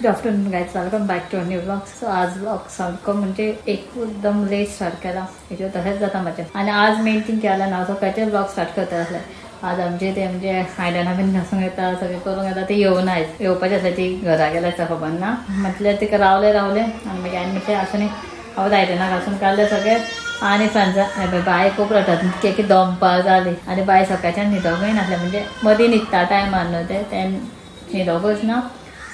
Good afternoon guys, welcome back to new vlog. So आज vlog सारको म्हणजे एकदम लेट स्टार्ट केला, हेज्यो तशेंच जाता म्हाजें. आनी आज मेन थिंग केला ना, सकाळचे व्लॉग स्टार्ट करता आसले. आज आमचे ते म्हणजे आयदनां बीन घासूंक येता, सगळें करूंक येता, ते येवना आयज. येवपाचें आसा, ती घरा गेल्या आसा खबर ना. म्हटल्यार तिका रावलें रावलें आनी मागीर हांवें म्हटलें आसूं न्ही, हांव आयदनां घासून काडलें सगळें. आनी फ्रांसा बाय खूब रडटात, केकी दमपार जाली. आनी बाय सकाळच्यान न्हिदोंकूय नासलें, म्हणजे मदीं न्हिदता टायमार न्हू तें न्हिदोंकूच ना.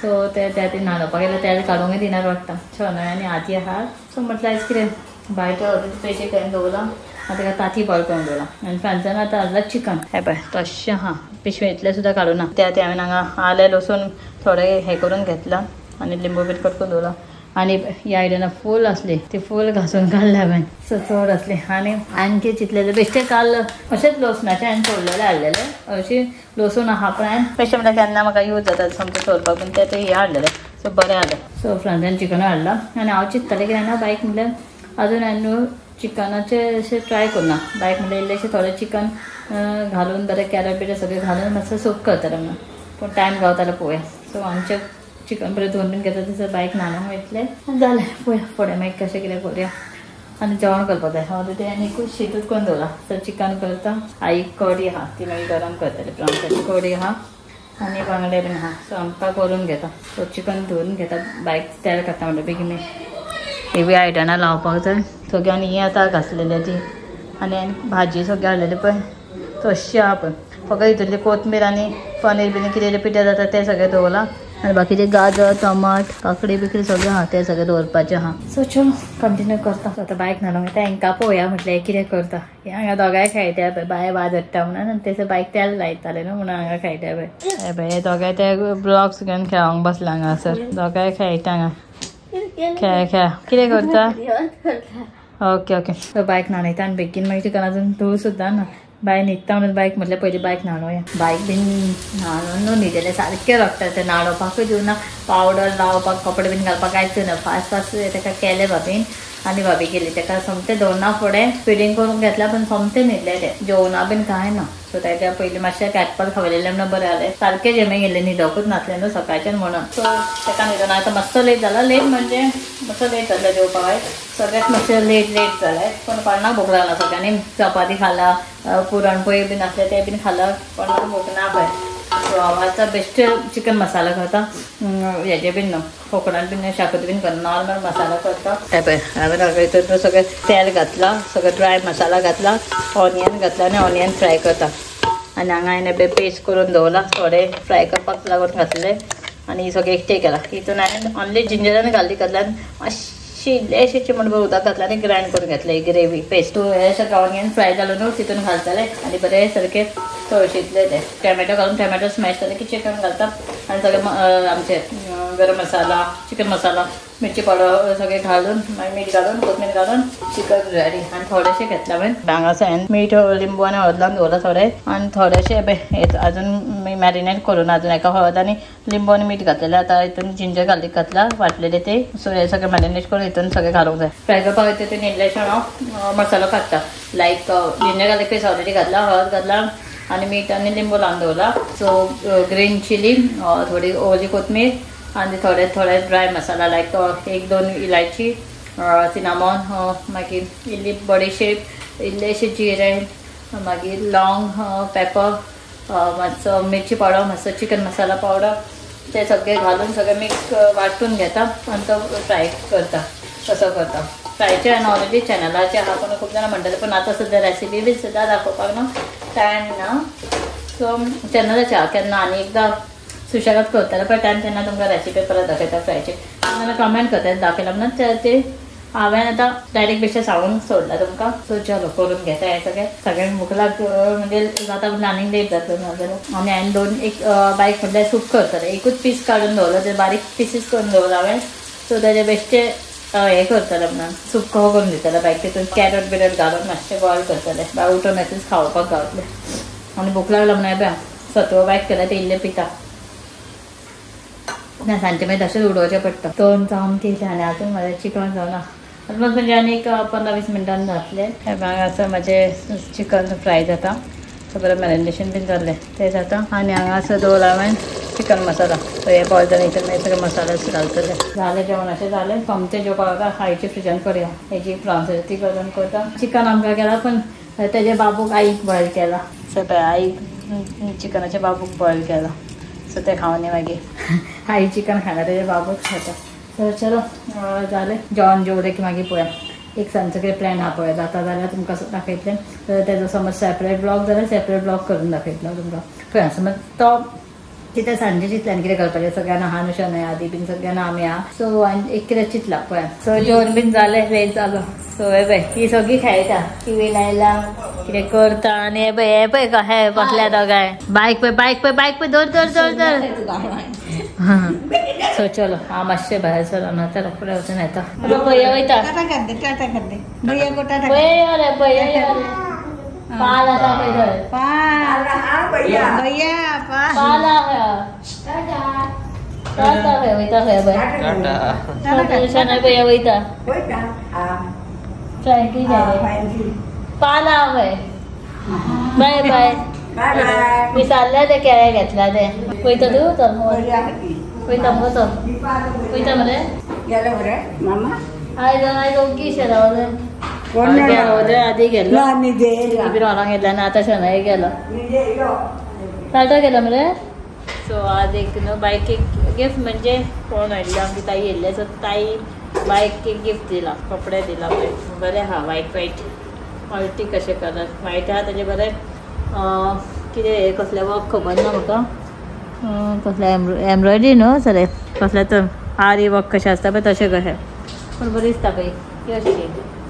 सो ते त्या ती न्हाणोवपाक गेल्यार तेल काडूंकय दिना रडटा. शनय आनी आजी आहा. सो म्हटल्यार आयज कितें बायच्या ऑलरेडी पयशे करून दवरला आनी ताका ताती बॉयल करून दवरला. आनी फ्रांसान आतां हाडला चिकन, हें पळय तशें आहा, पिशवेंतलें सुद्दां काडूं ना. त्या ते हांवें हांगा आलें लसूण थोडें हें करून घेतलां आनी लिंबू बीन कट करून दवरला. आनी ही आयदनां फूल आसली, ती फूल घासून काडल्या हांवें, सो चड आसली. आनी आणखी चिंतलेलें बेश्टें काल अशेंच लसणाचें हांवें सोडलेलें हाडलेलें, अशी लसूण आहा पण हांवें बेश्टें म्हळ्यार केन्ना म्हाका यूज जाता सामकें सोलपाक बीन तें हें हाडलेलें, सो बरें जालें. सो फ्रांसान चिकन हाडलां आनी हांव चिंततालें की ना बायक म्हटल्यार अजून हांवें न्हू चिकनाचें अशें ट्राय करुना. बायक म्हटल्यार इल्लेशें थोडें चिकन घालून बरें कॅरट बिरट सगळें घालून मातसें सूप करतलें म्हणून, पूण टायम गावतालो पळोवया. सो आमचें चिकन बरें धुवन बीन घेता तसो बायक न्हाणोवंक वयतलें जालें पळोवया फुडें मागीर कशें कितें करुया. आनी जेवण करपाक जाय, ऑलरेडी आनी एकूच शीतूच करून दवरलां. सो चिकन करता, आई कडी आहा ती मागीर गरम करतली, प्रांसाची कडी आहा आनी बांगडे बीन आहा. सो आमकां करून घेता. सो चिकन धुवन घेता, बायक तेल काडटा म्हणटा बेगीन. ही बी आयदनां लावपाक जाय सगळें. आनी ही आतां घासलेली ती आनी भाजी सगळें हाडलेली पळय तशी आहा पळय, फकत हितूंतली कोथमीर आनी पनीर बीन कितें पिठें जाता तें सगळें दवरलां. आनी बाकीचे गाजर टमाट काकडी बिकडी सगळें आहा तें सगळें दवरपाचें आहा. सो चलो कंटिन्यू करता. आतां बायक न्हाणोवंक येता, हेंकां पळोवया म्हटलें कितें करता. हे हांगा दोगांय खेळटा पळय, बाय वाजडटा म्हणून आनी तें बायक तेल लायतालें न्हू म्हणून हांगा खेळटा पळय. हे पळय हे दोगांय ते ब्लॉक्स घेवन खेळोंक बसला हांगासर, दोगांय खेळटा हांगा. खेळ खेळ कितें करता? Okay okay. सो बायक न्हाणयता आनी बेगीन मागीर चिकन अजून धुवूं सुद्दां ना. बाय न्हिदता म्हणून बायक म्हटल्यार पयलीं बायक न्हाणोवया. बायक बीन न्हाणोवन न्हू न्हिदलें सारकें रडटा, तें न्हाणोवपाकूय दिवना, पावडर लावपाक कपडे बीन घालपाक कांयच दिवना. फास्ट फास्ट ताका केलें भाभीन आनी भाभी केली ताका सोमतें दवरना फुडें फिडींग करूंक घेतलां पण सोमतें न्हिदलें तें, जेवणा बीन कांय ना. सो ताच्या पयलीं मातशें एप्पल खावयलेलें म्हणून बरें जालें. सारकें जेमे गेल्लें, न्हिदोकूच नासलें न्हू सकाळच्यान म्हणून. सो ताका न्हिदोन आतां मातसो लेट जाला, लेट म्हणजे मातसो लेट जालो जेवपाक, सगळ्यात मातशें लेट लेट जालें. पण कोणाक भूक लागना, सगळ्यांनी चपाती खाला, पुरणपोळी बीन आसलें तें बीन खाला, कोणाक भूक ना पळय. सो हांव आतां बेश्टें चिकन मसाला करता, हेजें बीन न्हू कोकोनट बीन शाकुती बीन करना, नॉर्मल मसाला करता. हें पळय हांवें हितून सगळें तेल घातलां, सगळें ड्राय मसाला घातला, ऑनियन घातला आनी ऑनियन फ्राय करता. आनी हांगा हांवें पळय पेस्ट करून दवरला, थोडे फ्राय करपाक लागून घातले आनी सगळें एकटें केलां. हितून हांवें ऑनली जिंजर आनी गार्लीक घातला आनी मातशी इल्लेशें चिमूटभर उदक घातलां आनी ग्रायंड करून घेतलें ग्रेवी पेस्ट. सो हें सगळें ऑनियन फ्राय जालो न्हू तितून घालतलें आनी बरें सारकें तळशीतलें तें. टॅमॅटो घालून टॅमॅटो स्मॅश जालें की चिकन घालता आनी सगळें आमचें गरम मसाला, चिकन मसाला, मिरची पावडर सगळें घालून मागीर मीठ घालून कोथमीर घालून चिकन रेडी. आनी थोडेशें घेतलां हांवें हांगासर हांवें मीठ लिंबू आनी हळद लावन दवरलां थोडें. आनी थोडेशें अजून मॅरिनेट करून अजून एका हळद आनी लिंबू आनी मीठ घातलेलें. आतां हितून जिंजर गार्लीक घातलां वांटलेलें तें. सो हें सगळें मॅरिनेट करून हितून सगळें घालूंक जाय. फ्राय करपाक तितून इल्लेशें हांव मसालो काडटा, लायक जिंजर गार्लीक पेस्ट ऑलरेडी घातला, हळद घातला आनी मीठ आनी लिंबू लावन दवरला. सो ग्रीन चिली, थोडी ओली कोथमीर आनी थोडे थोडे ड्राय मसाला लायक एक दोन इलायची, सिनामॉन, मागीर इल्ली बडीशेप, इल्लेशें जिरें, मागीर लॉंग पेपर, मातसो मिरची पावडर, मातसो चिकन मसाला पावडर, ते सगळे घालून सगळें मिक्स वांटून घेता आनी तो फ्राय करता. तसो करता. फ्रायचे हांवें ऑलरेडी चॅनलाचेर आहा, पूण खूब जाणां म्हणटाले पूण आतां सुद्दां रेसिपी बी सुद्दां दाखोवपाक न्हू टायम ना. सो चॅनलाचेर आहा, केन्ना आनी एकदां सुशेगाद करतलें पळय टायम तेन्ना तुमकां रेसिपी परत दाखयता फ्रायची. जाल्यार कमेंट करता दाखयला म्हणून ते हांवें आतां डायरेक्ट बेश्टें सांगून सोडलां तुमकां. सो चलो करून घेता हें सगळें. सगळ्यांक भूक लाग म्हणजे जाता म्हणल्यार आनीक लेट जातलो नाजाल्यार. आनी हांवें दोन एक बायक म्हटल्यार सूप करतलें, एकूच पीस काडून दवरलो, ते बारीक पिसीस करून दवरलो हांवें. सो ताजें बेश्टें हें करतलें म्हणून सूप कहो करून दितलें बायक, तितून कॅरट बिरट घालून मातशें बॉयल करतलें, बाय उठून येतच खावपाक गावतलें. आनी भूक लागला म्हणून पळय सत्व बायक केल्यार ते इल्लें पिता ना, सांजचें मागीर तशेंच उडोवचें पडटा. दोन जावन केलें आनी अजून म्हाजें चिकन जावना, ऑलमोस्ट म्हणजे आनी एक 15-20 मिनटान जातलें. हांगासर म्हाजें चिकन फ्राय जाता, सो बरें मॅरिनेशन बीन जाल्लें तें जाता. आनी हांगासर दवरलां हांवें चिकन मसाला. सो हे बॉयल जालें हितून मागीर सगळे मसाले घालतले. जालें जेवण अशें जालें. सोमतें जेवपाक आतां आईचे फ्रिजान करुया. हेजी फ्रांस ती करून करता. चिकन आमकां केला पण तेजे बाबूक आईक बॉयल केला. सो पळय आईक चिकनाच्या बाबूक बॉयल केला. सो ते खावन मागीर आई चिकन खायना तेजे बाबूक खाता. तर चलो जालें जेवण जेवलें की मागीर पळोवया एक सांजचो कितें प्लॅन आहा पळय जाता जाल्यार तुमकां दाखयतलें. तर तेजो समज सेपरेट ब्लॉग जाल्यार सेपरेट ब्लॉग करून दाखयतलो तुमकां. पळया समज तो कितें सांजे चिंतल्यान कितें करपाचें सगळ्यांना आहा न्हू शनय आदी बीन सगळ्यांना आमी आहा. सो आनी एक कितें चिंतलां पळया. सो जेवण बीन जालें लेट जालो. सो हे पळय ही सगळी खेळटा टिवी लायला कितें करता. आनी हे पळय हे पळय कशें बसल्या दोगांय. बायक पळय बायक पळय बायक पळय धर धर धर धर. सो चलो हांव मातशें भायर सरना आतां रोखडें वचून येता. भैया वयता भैया रे भैया रे पाल आसा पळय थंय पाल आहा टाटा खंय वयता खंय पळय शनय भैया वयता फ्रँकी पाल आहा खंय. बाय बाय विसरले ते केळें घेतला ते. वयता तूं चल वयता मुगो चल वयता मरे गेलो मरे मामा. आयज आयज ओगी शे रावले आदी गेलो रोनाक घेतला आनी आतां शनय गेलो टाटा गेलो मरे. सो आज एक न्हू बायक एक गिफ्ट म्हणजे कोण हाडले आमची ताई येयल्ले. सो ताई बायक एक गिफ्ट दिला कपडे दिला पळय बरें आहा. वायट वायट मल्टी कशें कलर वायट आहा तेजे बरें कितें कसलें वर्क खबर ना म्हाका कसलें एम्ब्रॉयडरी न्हू सर कसलें तर आरी वर्क कशें आसता पळय तशें कशें पूण बरें दिसता पळय ती अशी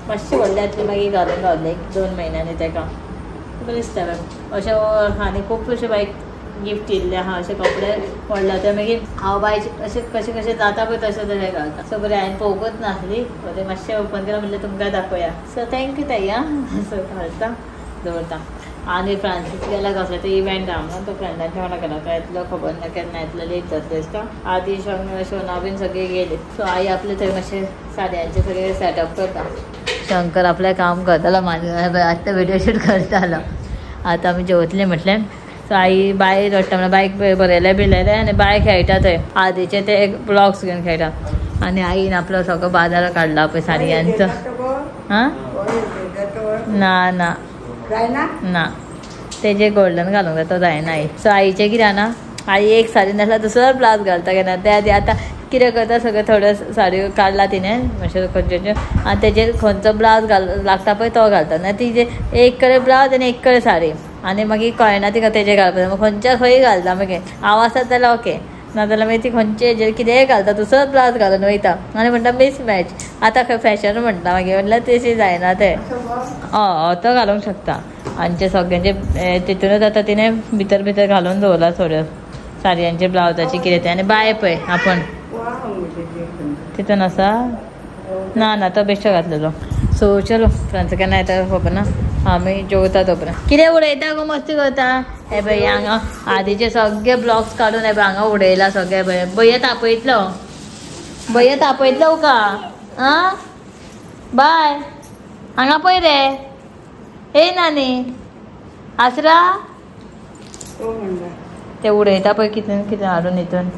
मातशी व्हडली जातली मागीर घालून गावले एक 2 म्हयन्यांनी तेका बरें दिसता पळय अशें. आनी खूब अशें बायक गिफ्ट येयल्ले आहा अशे कपडे व्हडले ते मागीर हांव बाय अशें कशें कशें जाता पळय तशें तशें घालता. सो बरें हांवें पळोवंकूच नासली बरें मातशें ओपन केलां म्हणल्यार तुमकां दाखोवया. सो thank you ताई आं. सो घालता दवरता. आनी फ्रांसीस गेला कसलो तो इव्हेंट आहा म्हणून तो फ्रेंडांच्या वांगडा गेला काय येतलो खबर ना केन्ना येतलो लेट जातलो दिसता. आदी शोना बीन सगळी गेली. सो आई आपले थंय मातशें साडयांचे सगळे सेटअप करता. शंकर आपलें काम करतालो आतां व्हिडिओ शूट करतालो. आतां आमी जेवतली म्हटलें. सो आई बाय रडटा म्हणल्यार बायक बरयलें बिरयलें आनी बाय खेळटा थंय आदीचे ते एक ब्लॉक्स घेवन खेळटा. आनी आईन आपलो सगळो बाजार काडला पळय साडयांचो. आं ना ना ना तेजे गोल्डन घालूंक जाय तो जायना आई. सो आईचें कितें ना आई एक साडी नासल्यार दुसरो ब्लावज घालता केन्ना. ते आदी आतां कितें करता सगळें थोड्यो साडयो काडला तिणें मातशें खंयच्यो आनी तेजेर खंयचो ब्लावज घाल लागता पळय तो घालता. ना तिजे एक कडेन ब्लावज आनी एक कडेन साडी आनी मागीर कळना तिका तेजेर घालपाक खंयच्या खंय घालता. मागीर हांव आसा जाल्यार ओके नाजाल्यार मागीर ती खंयचे हेजेर कितेंय घालता दुसरोच ब्लावज घालून वयता आनी म्हणटा मिस मॅच. आतां खंय फॅशन म्हणटा मागीर म्हणल्यार तशें जायना तें. हय तो घालूंक शकता. आमचे सगळ्यांचे तितूनच आतां तिणें भितर भितर घालून दवरला थोड्यो साडयांचे ब्लावजाचे कितें तें. आनी बाय पळय आपण तितून आसा ना ना तो बेश्टो घातलेलो. सो चलो फ्रांस केन्ना येता खबर ना. आमी जेवता तो पर्यंत कितें उडयता गो मस्ती करता. हे पळय हांगा आदीचे सगळे ब्लॉग्स काडून हे पळय हांगा उडयला सगळे. पळय भैया तापयतलो भैया तापयतलो का आं बाय हांगा पळय रे हे नानी आसरा ते उडयता पळय कितें कितें हाडून हितून.